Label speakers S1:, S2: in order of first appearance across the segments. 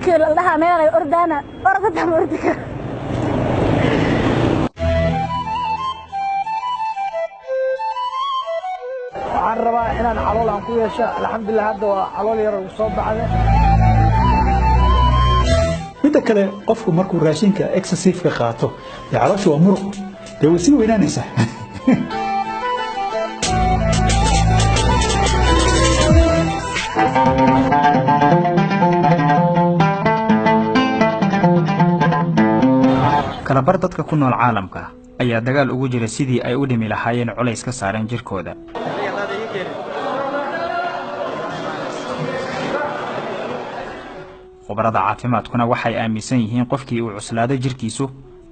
S1: Markii la dhahaa meel ay ordaana, orod hataa ma ordi karo.
S2: Waxaan rabaa inaan calool aan ku yeesho. Alxamdulilah, hadda waa calool yar oo soo baxday.
S3: Midda kale, qofku markuu raashinka excessive-ka qaato, dee caloosha waa muruq, dee way sii weynaanaysaa.
S4: Kalabar dadka ku nool caalamka ayaa dagaal ugu jira sidii ay u dhimi lahaayeen culays ka saaran jirkooda. Khubarada caafimaadkuna waxay aaminsan yihiin qofkii uu cuslaado jirkiisu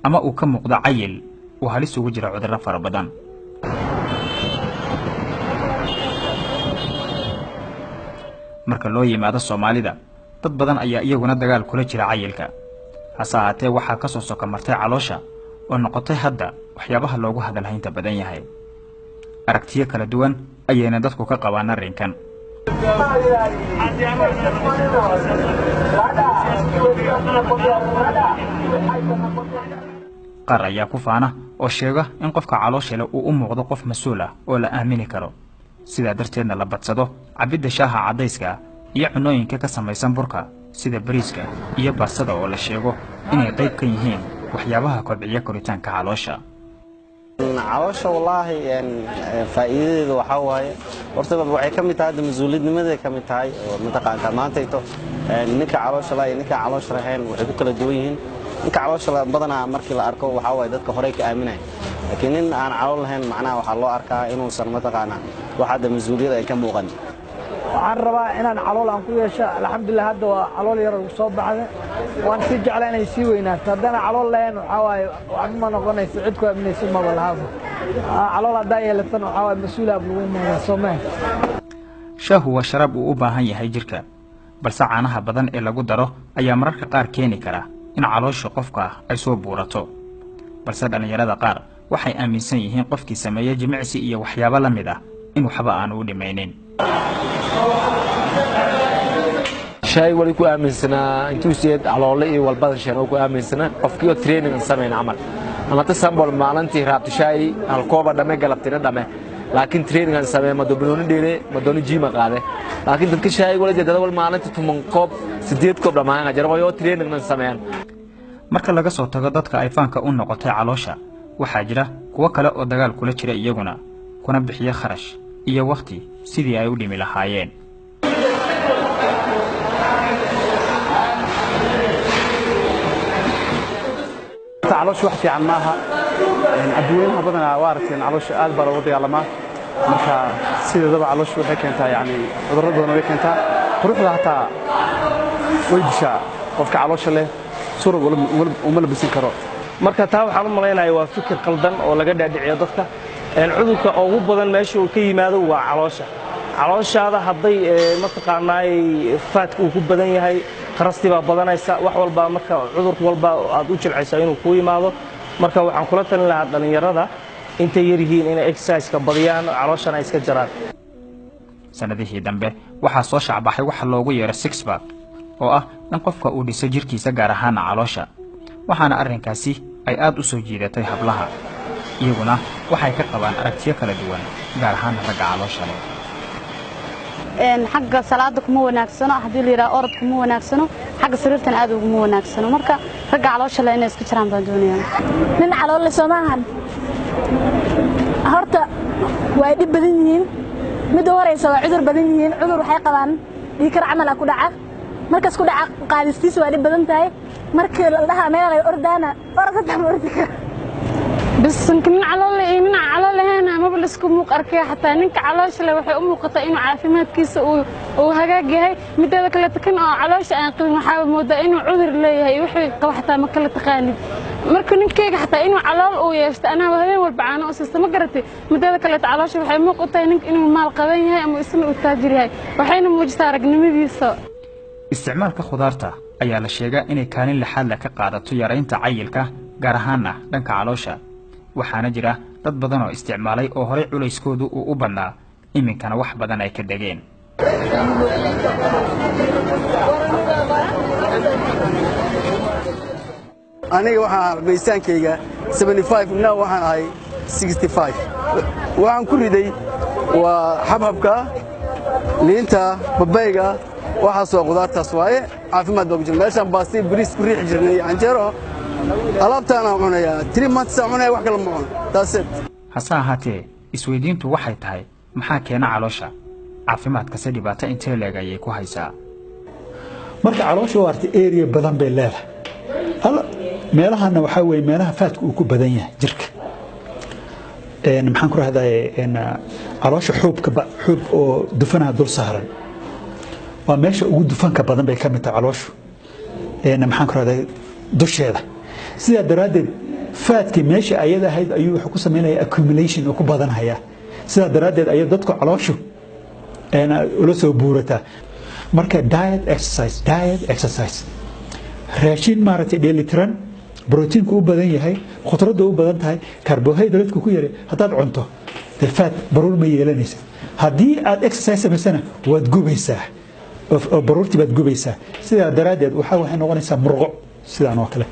S4: ama uu ka muuqdo cayil uu halis ugu jira cudurro fara badan. Marka loo yimaado Soomaalida, dad badan ayaa iyaguna dagaal kula jira cayilka, hase ahaatee waxaa ka soo soka martay caloosha oo noqotay hadda waxyaabaha loogu hadalhaynta badan yahay. Aragtiyo kala duwan ayayna dadku ka qabaan arrinkan. Qaar ayaa ku faana oo sheega in qofka caloosha leh uu u muuqdo qof mas-uul ah oo la aamini karo, sidaa darteedna la badsado cabbidda shaaha caddayska iyo cunooyinka ka samaysan burka sida bariiska iyo baastada, oo la sheego inay qayb ka yihiin waxyaabaha kobciya koritaanka caloosha.
S5: Caloosha wallaahi faa'iidadeedu waxaa waaye, horta waxay ka mid tahay hadda mas-uuliyadnimaday ka mid tahay, oo mataqaantaa maantayto ninka caloosha la iyo ninka caloosha lahayn waxay ku kala duwan yihiin: ninka caloosha la badanaa markii la arko waxaa waaye dadka horey ka aaminaya, laakiin nin aan calool lahayn macnaha waxaa loo arkaa inuusan mataqaanaa wax hadda mas-uuliyad ay ka muuqan.
S2: Waxaan rabaa inaan calool aan ku yeesho. Alxamdulilah, hadda waa calool yar oo soo baxday. Waan sii jeclaa inay sii weynaato. Haddana calool lahayn, waxaa waaye waxba ma noqonayso, cid ku aaminayso maba lahaaba. Calool haddaa yeelatan, waxaa waaye mas-uulaab lagu moodaa, soo mee.
S4: Shaahu waa sharaab uu u baahan yahay jirka, balse caanaha badan ee lagu daro ayaa mararka qaar keeni kara in caloosha qofka ay soo buurato. Balse dhallinyarada qaar waxay aaminsan yihiin qofkii sameeya jimicsi iyo waxyaabo la mid ah in waxba aanu u dhimaynin.
S6: Shay wali ku aaminsanaa intuusiyeed caloole iyo walbadan sheen oo ku aaminsanaa qofkii oo training aan samayn camal ama ta sambol maalintii raabta shay halkooba dhame, galabtina dhame, laakiin training aan sameey, ma dobnooni dheere, ma dooni jiima qaade. Laakiin dadka shay wali jeedada wal maalintii 10 koob, 8 koob dhamaan jara oo training aan sameeyaan.
S4: Marka laga soo tago dadka ay faanka u noqotay caloosha, waxaa jira kuwo kale oo dagaal kula jira iyaguna, kuna bixiya kharash iyo wakhti sidii ay u dhimi lahaayeen.
S7: Caloosha wax fiican maaha. Adduweynaha badanaa waa aragteen, caloosha aad baa looga dagaalamaa. Marka sideedaba caloosha waxay keentaa yani cudurro badan way keentaa, quruxda hataa way dishaa. Qofka caloosha leh surag uma labisan karo.
S8: Marka taa waxaan u malaynaya waa fikir qaldan oo laga dhaadhiciyo dadka. Cudurka ugu badan meesha uu ka yimaado waa caloosha. Calooshaada hadday mataqaanaay faadka uu ku badan yahay, kharastii baa badanaysa, wax walbaa, marka cudur walba aad u jilcaysaa inuu kuu yimaado. Marka waxaan kula talin lahaa dhallinyarada intay yar yihiin inay exercise-ka badiyaan, calooshana ay iska jaraan.
S4: Sannadihii dambe waxaa soo shacbaxay waxa loogu yeero six pack, oo ah in qofka uu dhiso jirkiisa, gaar ahaana caloosha, waxaana arrinkaasi ay aad u soo jiidatay hablaha. Iyaguna waxay ka qabaan aragtiyo kala duwan, gaar ahaana ragga caloosha leh.
S9: Xagga salaada kuma wanaagsano, haddii la yidhaha orod kuma wanaagsano, xagga sariirtan aad uguma wanaagsano. Marka ragga caloosha leh inay iska jiraan baan doonayaa.
S1: Nin calool leh soo maahan, horta way dhib badan yihiin. Midda horeysa waa cudur badan yihiin. Cudur waxay qabaan dhiikar camal ah ku dhaca. Markaas ku dhaca, qaadistiisa waa dhib badan tahay. Markii la dhahaa meel ay ordaana, orod hataa ma ordi karo.
S10: Bisanka nin calool leh iyo nin aan calool lahayn amaba la isku muuq arkaya. Xataa ninka caloosha leh waxay u muuqataa inuu caafimaadkiisa uu hagaag yahay. Mideeda kale, kan oo caloosha aan qabin waxaa moodaa inuu cudur leeyahay, wixii qaba xataa ma kala taqaanid. Marka ninkeyga xataa inuu calool uu yeeshto, anaa habeen walba caano u siista, ma garatay? Mideeda kaleeto, caloosha waxay muuq u tahay ninka inuu maal qaban yahay ama isna uu taajir yahay, waxayna muujisaa aragnimadiisa.
S4: Isticmaalka khudaarta ayaa la sheegaa inay kaalin lixaad leh ka qaadato yaraynta cayilka, gaar ahaana dhanka caloosha. Waxaana jira dad badan oo isticmaalay oo horey culayskoodu uu u badnaa, iminkana wax badan ay ka degeen.
S11: Aniga waxaan miisaankayga 75, now waxaan ahay 65. Waxaan ku riday waa xabxabka, liinta, babayga, waxaas waa qudaartaas waaye. Caafimaad baa ku jira. Meeshaan baasti, bariis ku riixi jirnay, canjeero, alaabtaanaan cunayaa. 3 months aan cunaya, wax kale ma cuno. That's it.
S4: Hase ahaatee, isweydiintu waxay tahay: maxaa keena caloosha? Caafimaadkase dhibaato intee leeg ayay ku haysaa?
S3: Marka caloosha waa artay, area badan bay leedahay. Hal meelahana waxaa weeye meelaha faadku uu ku badan yahay jirka. Maxaan ku rahdaye, caloosha xuubka, xuub oo dufanaha dul saaran, waa meesha ugu dufanka badan bay ka mid tahay calooshu. Maxaan ku rahdaye, dusheeda. Sidaa daraaddeed faadkii meesha ayada ahayd ayuu wuxuu ku sameynaya accumulation oo ku badanhayaa. Sidaa daraaddeed ayay dadku calooshu ula soo buurataa. Marka diet, exercise, diet, exercise, raashin maaragtay dheelitiran, brotiinku u badan yahay, khudradda u badan tahay, carbohydrate ku yaray haddaad cunto, dee fat baruur ma yeelanaysa. Haddii aad exercise samaysana, waad gubaysaa oo baruurtii baad gubaysaa. Sidaa daraaddeed waxay noqonaysaa murqo sidaan oo kale.